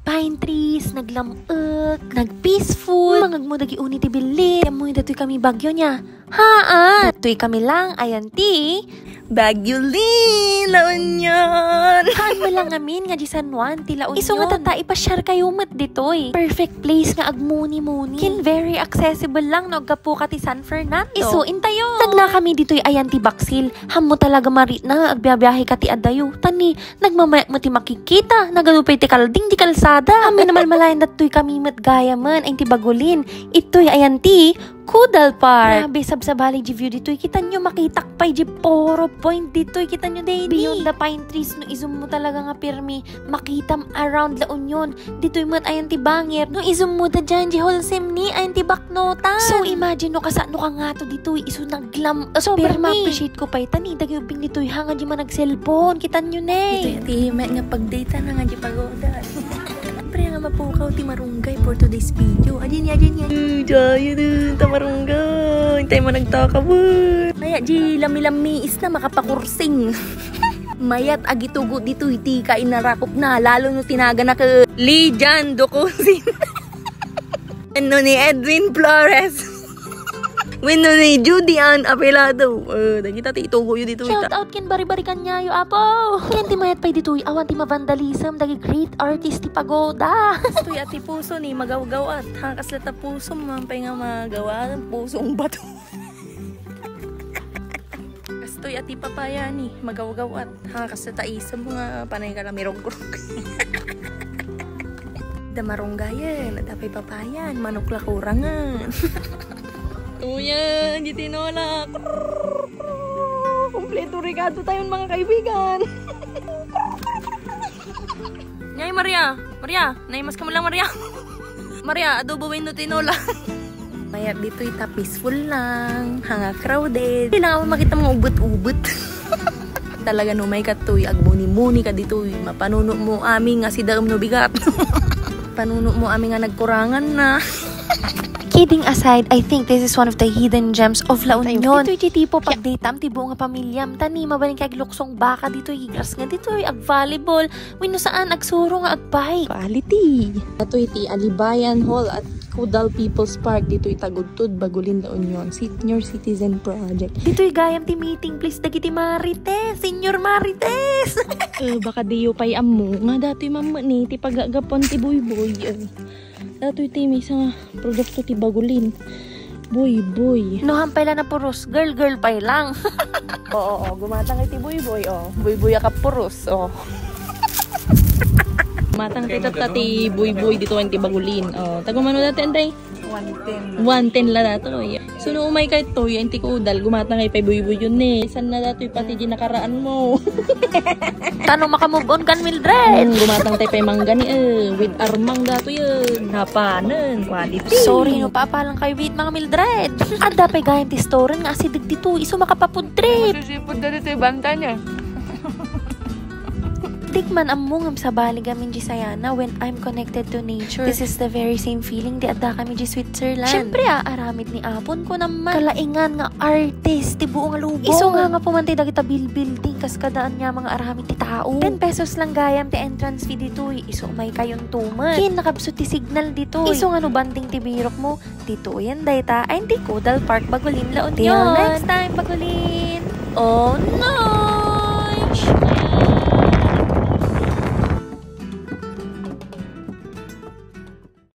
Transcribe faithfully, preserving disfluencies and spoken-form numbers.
Pine trees, naglam-ek, nag-peaceful. Mangagmo dagiti uni ti billit. Ammoyo datoy kami Baguio nia. Haan! Datoy kami lang, ayan ti Baguio Lin, La Union. Haan met lang ngamin nga di San Juan ti La Union. Isu nga tatta, ipasiarkayo met ditoy. Perfect place nga agmuni-muni. Ken very accessible lang no aggapuka ti San Fernando. Isu, intayo. Tagna kami ditoy, ayan ti Baksil. Hammo talaga maritna nga agbiabiaheka ti adayo. Tani, nagmamayat met ti makikita. Nagadu pay ti kalding ti kalsada. Amin a malmalayan datoy kami met gayamen, ayan ti Baguio Lin. Itoy, ayan ti Kudal Park. Grabe, sabsabali di view ditoy. Kitanyo, makitak pay di puro point ditoy. Kitanyo, Denny. Beyond the pine trees, no, izummo talaga nga pirmi. Makitam around La Union. Ditoy met, ayan ti bangir. No, izummo da diay, di Holsem ni, ayan ti baknota. So, imagine, no, kasano ka nga to ditoy. Isu naglam-, super pirmi. Ma-appreciate ko pay. Tani, dagiti ubbing ditoy, ha, nga di man nag-cellphone. Kitanyo, ne. Ditoy, ti, may nga pag-date na nga di pagoda. Siyempre nga mapukaw ti marunggay for today's video. Adi ni, adi ni, adi. Uy, tayo na, ta marunggay. Tayo mo nagtakabon. Kaya di lami-lami is na makapakursing. Mayat agitugo ditoy ti kainarakop na, lalo no tinagana ke Lijan Dukusin. Ano ni Edwin Flores? Wenno ni Judy Ann Apilado. Eh, dagita ti itugoyo ditoy ta. Shout out ken Bari-Bari Kaniayo, apo. Ken ti mayat pay ditoy, awan ti ma-vandalism, dagiti great artist ti pagoda. Kastoy a ti puso ni, magawgaw-at. Ha, kasla ta puso, man pay nga magawa, pusong bato. Kastoy a ti papaya ni, magawgaw-at. Ha, kasla ta isem nga panay ka lang mirogrog. Da marunggayen, adda pay papayan, manok la kurangan. Uyan, di tinola. Kompleto regalo tayo, mga kaibigan. Nay, Maria, Maria, nay, mas ka mo lang, Maria. Maria, adobo wenno tinola. Mayat ditoy ta peaceful lang, hanga crowded. Kailangan mo makita mga ubet-ubet. Talaga no, may katoy, agmuni-muni ka ditoy, mapanuno mo amin nga sidaem no bigat. Panuno mo amin nga nagkurangan na. Kidding aside, I think this is one of the hidden gems of La Union. Ditoy ti tipo pagdatam ti buo nga pamilyam. Tani, mabalin ka agluksong baka ditoy, igras nga ditoy, ag-volleyball. Wenno saan, agsuro nga agpay. Quality. Datoy ti Alibayan Hall at Kudal People's Park ditoy Tagudtod, Baguio, La Union. Senior Citizen Project. Ditoy gayam ti meeting place dagiti Marites, Senior Marites. Eh, baka diyo pay ammo nga datoy mammet ni ti pagagapuan ti buybuy. Eh, datoy ti maysa nga produkto ti Baguio. Buybuy. No, hampay la napuros, girl, girl pay lang. Oo, oo, gumatang iti buybuy, oh. Buybuy a kapuros, oh. Gumatang ti tatta ti buybuy ditoy ti Baguio. Oh, taga mano dati, Anday? One ten. One ten la datoy. So, no umay ka itoy, ti Kudal, gumatang pay buybuy yun, eh. San na datoy pati di nakaraan mo. Tano makamove on kan, Mildred? Hmm, gumatang tayo pay manggani, eh. With armang dato yun. Napanen, quality. Sorry, no, papalang kayo with mga Mildred. Adda pay gayam ti story nga asideg dito, isu makapafood trip. Masisipod na dito, ibanta niya. Di man ammo ngem sabali gamin di sayana when I'm connected to nature. This is the very same feeling di adda kami di Switzerland. Siyempre, ah, aramid ni Apon ko naman. Kalaingan nga artist ti buo nga lubong. Isu nga nga pumantay dagita bilbuilding kas kadaan niya mga aramid ti tao. Ten pesos lang gayam ti entrance fee ditoy. Isu may kayon tumet. Kin nakabsut ti signal ditoy. Isu nga no banding ti birok mo, ditoyen dayta ay ti Kudal Park, Baguio, La Union. Till next time, Baguio. Oh no!